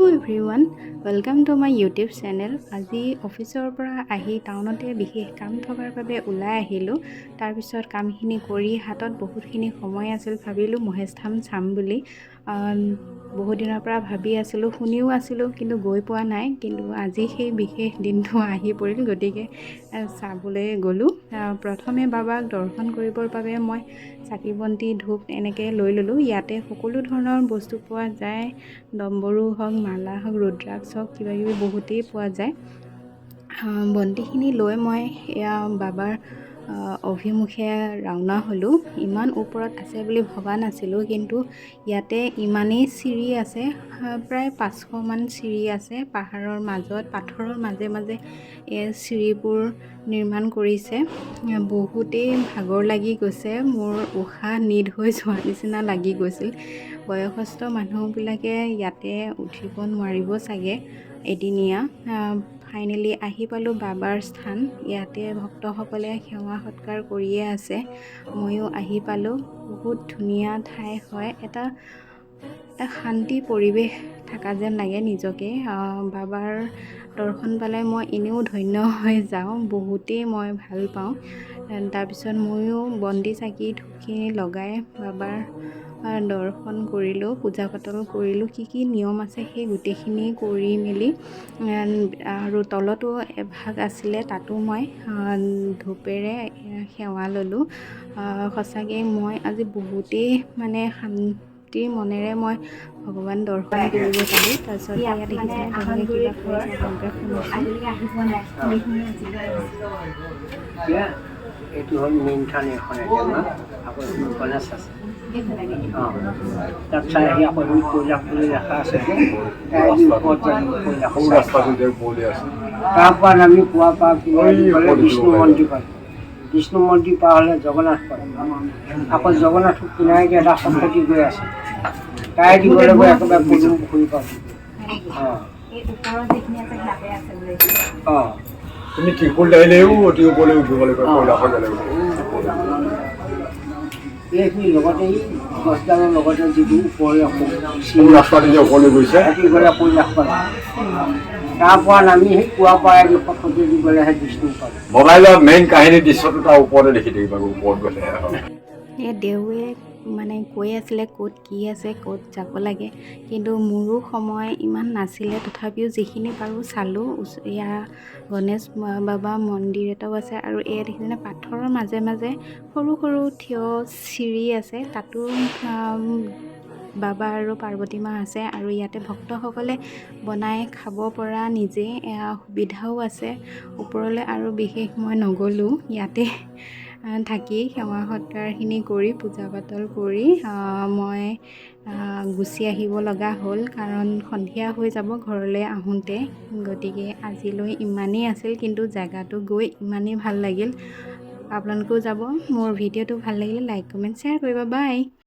Everyone, welcome to my YouTube channel. আজি অফিচৰ পৰা আহি টাউনতে বিশেষ কাম থকাৰ বাবে ওলাই আহিলোঁ। তাৰপিছত কামখিনি কৰি হাতত বহুতখিনি সময় আছিল, ভাবিলোঁ মহেশ ধাম চাম বুলি। বহুত দিনৰ পৰা ভাবি আছিলোঁ, শুনিও আছিলোঁ, কিন্তু গৈ পোৱা নাই। কিন্তু আজি সেই বিশেষ দিনটো আহি পৰিল, গতিকে চাবলৈ গ'লোঁ। প্ৰথমে বাবাক দৰ্শন কৰিবৰ বাবে মই চাকি বন্তি, ধূপ এনেকৈ লৈ ল'লোঁ। ইয়াতে সকলো ধৰণৰ বস্তু পোৱা যায়। ডম্বৰু হওক, মালা হওক, ৰুদ্ৰাক্ষ হওক, কিবা কিবি বহুতেই পোৱা যায়। বন্তিখিনি লৈ মই এয়া বাবাৰ অভিমুখে ৰাওনা হ'লোঁ। ইমান ওপৰত আছে বুলি ভবা নাছিলোঁ, কিন্তু ইয়াতে ইমানেই চিৰি আছে, প্ৰায় 500মান চিৰি আছে। পাহাৰৰ মাজত পাথৰৰ মাজে মাজে এই চিৰিবোৰ নিৰ্মাণ কৰিছে। বহুতেই ভাগৰ লাগি গৈছে মোৰ, উশাহ নিধ হৈ যোৱাৰ নিচিনা লাগি গৈছিল। বয়সস্থ মানুহবিলাকে ইয়াতে উঠিব নোৱাৰিব চাগে এদিনীয়া। ফাইনেলি আহি পালোঁ বাবাৰ স্থান। ইয়াতে ভক্তসকলে সেৱা সৎকাৰ কৰিয়ে আছে। ময়ো আহি পালোঁ। বহুত ধুনীয়া ঠাই হয়, এটা এটা শান্তি পৰিৱেশ থকা যেন লাগে নিজকে। বাবাৰ দৰ্শন পালে মই এনেও ধন্য হৈ যাওঁ, বহুতেই মই ভাল পাওঁ। তাৰপিছত ময়ো বন্তি, চাকি, ধূপখিনি লগাই বাবাৰ দৰ্শন কৰিলোঁ, পূজা পাতল কৰিলোঁ। কি কি নিয়ম আছে, সেই গোটেইখিনি কৰি মেলি আৰু তলতো এভাগ আছিলে, তাতো মই ধূপেৰে সেৱা ল'লোঁ। সঁচাকৈ মই আজি বহুতেই মানে শান্তিৰ মনেৰে মই ভগৱান দৰ্শন কৰিব পালোঁ। তাৰপিছত ইয়াত দেখিছেনে, তেওঁলোকে কিবা কৈ আছে, আপোনালোকে শুনকচোন। আজিলৈকে আহি পোৱা নাই, শুনি শুনি আজিলৈ আহিছোঁ। এতিয়া এইটো হ'ল মেইন থান এইখন। এতিয়া আমাৰ আকৌ এখন গণেশ আছে। এইফালে নেকি? অঁ, তাত চাই আহি আকৌ এখন কৈলাশ বুলি লেখা আছে যে, তাই ওপৰত যাম, কৈলাশ। সৰু ৰাস্তাটো যে ওপৰলৈ আছে। তাৰ পৰা নামি কুঁৱা পাৰ ওই গ'লে ওপৰত বিষ্ণু উঠিব। মন্দিৰ পায়। বিষ্ণু মন্দিৰ পাৰ হ'লে জগন্নাথ পায়। আকৌ জগন্নাথৰ কিনাৰেদি এটা সৰস্বতী গৈ আছে, তাই দিব লাগিব, একেবাৰে পদুম পুখুৰী পাব। অঁ। এই ওপৰত যিখিনি আছে, তাতে আছে বোলে। অঁ। তুমি ত্ৰিশূল আহিলেও অতি ওপৰলৈ উঠিব লাগিব, কৈলাশৰ গ'লে। এইখিনি লগতে, এই গছডালৰ লগতে যিটো ওপৰলৈ সৰু ৰাস্তাটো যে ওপৰলৈ গৈছে। ৰাতি গ'লে কৈলাশ পালে। তাৰ পৰা নামি সেই কুঁৱা পাৰেদি সৰস্বতী দি গ'লেহে বিষ্ণু পাব। মোবাইলৰ মেইন কাহিনী দৃশ্যটো তাৰ ওপৰতে দেখি থাকিবা, ওপৰত গ'লে। এই দেউৱে মানে কৈ আছিলে ক'ত কি আছে, ক'ত যাব লাগে, কিন্তু মোৰো সময় ইমান নাছিলে। তথাপিও যিখিনি পাৰোঁ চালোঁ। এয়া গণেশ বাবা মন্দিৰ এটাও আছে। আৰু এয়া দেখিছেনে, পাথৰৰ মাজে মাজে সৰু সৰু থিয় চিৰি আছে, তাতো বাবা আৰু পাৰ্বতী মা আছে। আৰু ইয়াতে ভক্তসকলে বনাই খাব পৰা নিজে এয়া সুবিধাও আছে। ওপৰলৈ আৰু বিশেষ মই নগ'লোঁ। ইয়াতে থাকি সেৱা সৎকাৰখিনি কৰি, পূজা পাতল কৰি মই গুচি আহিব লগা হ'ল, কাৰণ সন্ধিয়া হৈ যাব ঘৰলৈ আহোঁতে। গতিকে আজিলৈ ইমানেই আছিল, কিন্তু জেগাটো গৈ ইমানেই ভাল লাগিল। আপোনালোকেও যাব। মোৰ ভিডিঅ'টো ভাল লাগিলে লাইক, কমেণ্ট, শ্বেয়াৰ কৰিব। বাই।